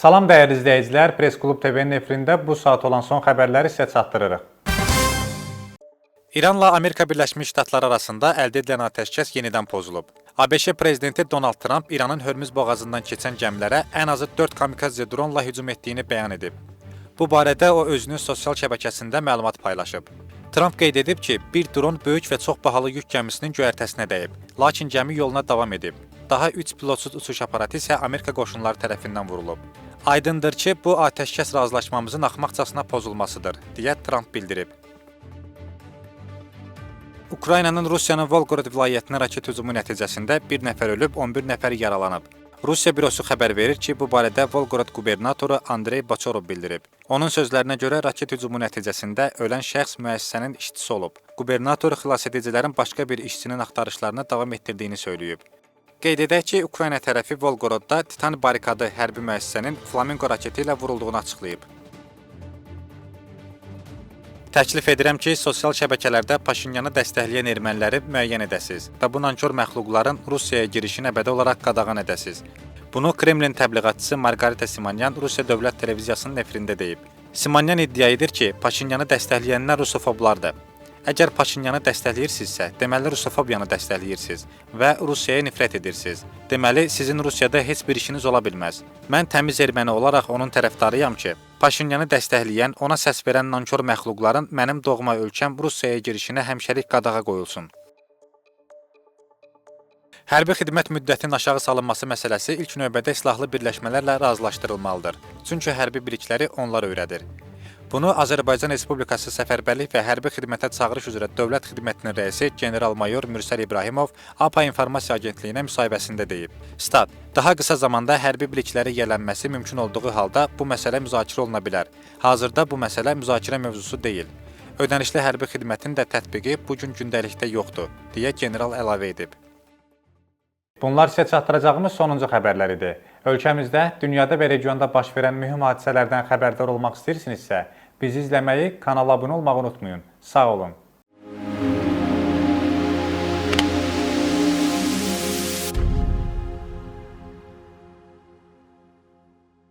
Salam dəyərli izləyicilər, Press Klub TV-nin efirində bu saat olan son xəbərləri sizə çatdırırıq. İranla Amerika Birləşmiş Ştatları arasında əldə edilən atəşkəs yenidən pozulub. ABŞ prezidenti Donald Tramp İranın Hörmüz boğazından keçən gəmilərə ən azı 4 kamikadze dronla hücum etdiyini bəyan edib. Bu barədə o özünün sosial şəbəkəsində məlumat paylaşıb. Tramp qeyd edib ki, bir dron böyük və çox bahalı yük gəmisinin göyərtəsinə dəyib, lakin gəmi yoluna davam edib. Daha 3 pilotsuz uçuş aparatı isə Amerika qoşunları tərəfindən vurulub. Aydındır ki, bu atəşkəs razılaşmamızın axmaqcasına pozulmasıdır, deyə Tramp bildirib. Ukraynanın Rusiyanın Volgorod vilayətinə raket hücumu nəticəsində bir nəfər ölüb, 11 nəfər yaralanıb. Rusiya bürosu xəbər verir ki, bu barədə Volgorod qubernatoru Andrey Boçorov bildirib. Onun sözlərinə görə raket hücumu nəticəsində ölən şəxs müəssisənin işçisi olub. Qubernator xilasedicilərin başqa bir işçinin axtarışlarını davam etdirdiyini söyləyib. Qeyd edək ki, Ukrayna tərəfi Volgorodda Titan barikadı hərbi müəssisənin Flamingo raketi ilə vurulduğunu açıqlayıb. Təklif edirəm ki, sosial şəbəkələrdə Paşinyanı dəstəkləyən erməniləri müəyyən edəsiz və bu nankor məxluqların Rusiyaya girişini əbədi olaraq qadağan edəsiz. Bunu Kremlin təbliğatçısı Margarita Simonyan Rusiya Dövlət Televiziyasının efirində deyib. Simonyan iddia edir ki, Paşinyanı dəstəkləyənlər rusofoblardır. Əgər Paşinyanı dəstəkləyirsinizsə, deməli rusofobiyanı dəstəkləyirsiniz və Rusiyaya nifrət edirsiniz. Deməli sizin Rusiyada heç bir işiniz ola bilməz. Mən təmiz erməni olaraq onun tərəfdarıyam ki, Paşinyanı dəstəkləyən, ona səs verən nankor məxluqların mənim doğma ölkəm Rusiyaya girişinə həmişəlik qadağa qoyulsun. Hərbi xidmət müddətinin aşağı salınması məsələsi ilk növbədə silahlı birləşmələrlə razılaşdırılmalıdır. Çünki hərbi bilikləri onlar öyrədir. Bunu Azərbaycan Respublikası Səfərbərlik və Hərbi Xidmətə Çağırış üzrə Dövlət Xidmətinin rəisi general-mayor Mürsəl İbrahimov APA İnformasiya Agentliyinə müsahibəsində deyib. Stat: Daha qısa zamanda hərbi bilikləri yiyələnməsi mümkün olduğu halda bu məsələ müzakirə oluna bilər. Hazırda bu məsələ müzakirə mövzusu deyil. Ödənişli hərbi xidmətin də tətbiqi bu gün gündəlikdə yoxdur, deyə general əlavə edib. Bunlar sizə çatdıracağımız sonuncu xəbərlər idi. Ölkəmizdə, dünyada və regionda baş verən mühüm hadisələrdən xəbərdar olmaq istəyirsinizsə, bizi izləməyi, kanala abunə olmağı unutmayın. Sağ olun.